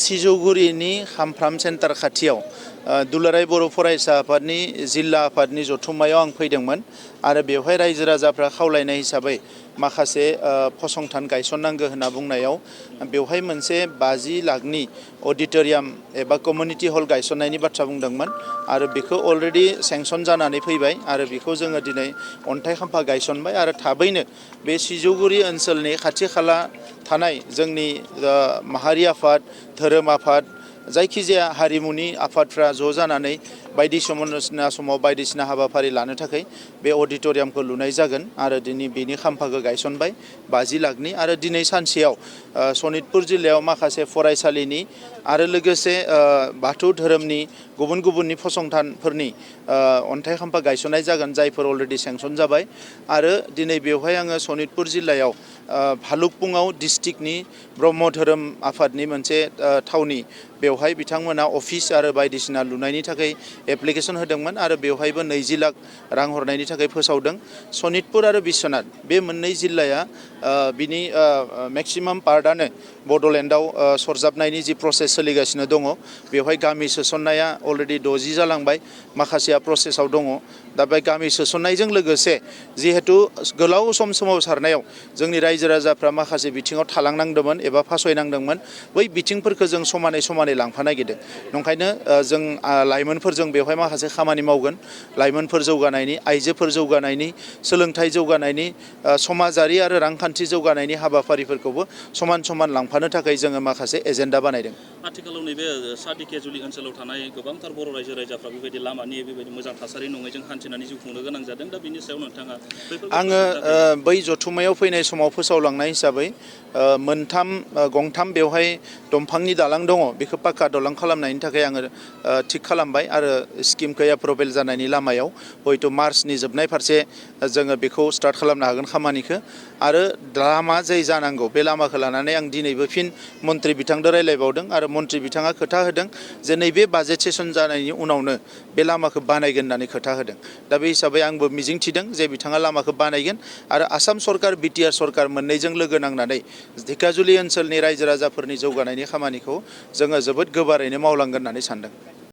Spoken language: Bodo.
सिजौगुरिनि खामफ्राम सेन्टार खाथियाव दुलाराय बर' फरायसा आफादनि जिल्ला आफादनि जथुम्मायाव आं फैदोंमोन आरो बेवहाय रायजो राजाफ्रा खावलायनाय हिसाबै माखासे फसंथान गायसननांगौ होनना बुंनायाव बेवहाय मोनसे 50 लाखनि अडिटोरियाम एबा कमिउनिटि हल गायसननायनि बाथ्रा बुंदोंमोन आरो बेखौ अलरेडि सेंसन जानानै फैबाय आरो बेखौ जोङो दिनै अन्थाइ खाम्फा गायसनबाय आरो थाबैनो बे सिजौगुरि ओनसोलनि खाथि खाला थानाय जोंनि माहारि आफाद धोरोम आफाद जायखिजाया हारिमुनि आफादफ्रा ज' जानानै बायदिसिना समाव बायदिसिना हाबाफारि लानो थाखाय बे अडिटोरियामखौ लुनाय जागोन आरो दिनै बेनि खाम्फाखौ गायसनबाय 50 लाखनि आरो दिनै सानसेयाव सनितपुर जिल्लायाव माखासे फरायसालिनि आरो लोगोसे बाथौ धोरोमनि गुबुननि फसंथानफोरनि अन्थाइ खाम्फा गायसननाय जागोन जायफोर अलरेडि सेंसन जाबाय आरो दिनै बेवहाय आङो सनितपुर जिल्लायाव भालुकपुङाव डिस्ट्रिक्टनि ब्रह्म धोरोम आफादनि मोनसे थावनि बेवहाय बिथांमोना अफिस आरो बायदिसिना लुनायनि थाखाय एप्लिकेसन होदोंमोन आरो बेवहायबो 20 लाख रां हरनायनि थाखाय फोसावदों सनितपुर आरो बिश्वनाथ बे मोननै जिल्लाया बिनि मेक्सिमाम पार्टआनो बड'लेण्डआव सरजाबनायनि जि प्रसेस सोलिगासिनो दङ बेवहाय गामि सोसननाया अलरेडि 60 जालांबाय माखासेया प्रसेसआव दङ दा बे गामि सोसननायजों लोगोसे जिहेतु गोलाव सम सोमावसारनायाव जोंनि रायजो राजाफ्रा माखासे बिथिङाव थालांनांदोंमोन एबा फासयनांदोंमोन बै बिथिंफोरखौ जों समानै लांफा नागिरदों नंखायनो जों लाइमोनफोरजों बेवहाय माखासे खामानि मावगोन लाइमोनफोर जौगानायनि आइजोफोर जौगानायनि सोलोंथाइ जौगानायनि समाजारि आरो रांखान्थि जौगानायनि हाबाफारिफोरखौबो समान लांफानो थाखाय जोङो माखासे एजेन्डा बानायदों आथिखालाव नैबे सा दिकेजुलि ओनसोलाव थानाय गोबांथार बर' रायजो राजाफ्रा बेबायदि लामानि बेबायदि मोजां थासारि नङैजों हान्थिनानै जिउ खुंनो गोनां जादों दा बेनि सायाव नोंथाङा आङो बै जथुम्मायाव फैनाय समाव फोसावलांनाय हिसाबै गंथाम बेवहाय दंफांनि दालां दङ बेखौ पाक्का दालां खालामनायनि थाखाय आङो थिग खालामबाय आरो स्किमखौ एप्रुभेल जानायनि लामायाव हयथ' मार्चनि जोबनाय फारसे जोङो बेखौ स्टार्ट खालामनो हागोन खामानिखौ आरो लामा जाय जानांगौ बे लामाखौ लानानै आं दिनैबो फिन मन्त्रि बिथांजों रायलायबावदों आरो मन्त्रि बिथाङा खोथा होदों जे नैबे बाजेट सेसन जानायनि उनावनो बे लामाखौ बानायगोन होननानै खोथा होदों दा बे हिसाबै आंबो मिजिंथिदों जे बिथाङा लामाखौ बानायगोन आरो आसाम सरकार बिटिआर सरकार मोननैजों लोगो नांनानै धेकियाजुलि ओनसोलनि रायजो राजाफोरनि जौगानायनि खामानिखौ जोङो जोबोद गोबारैनो मावलांगोन होननानै सानदों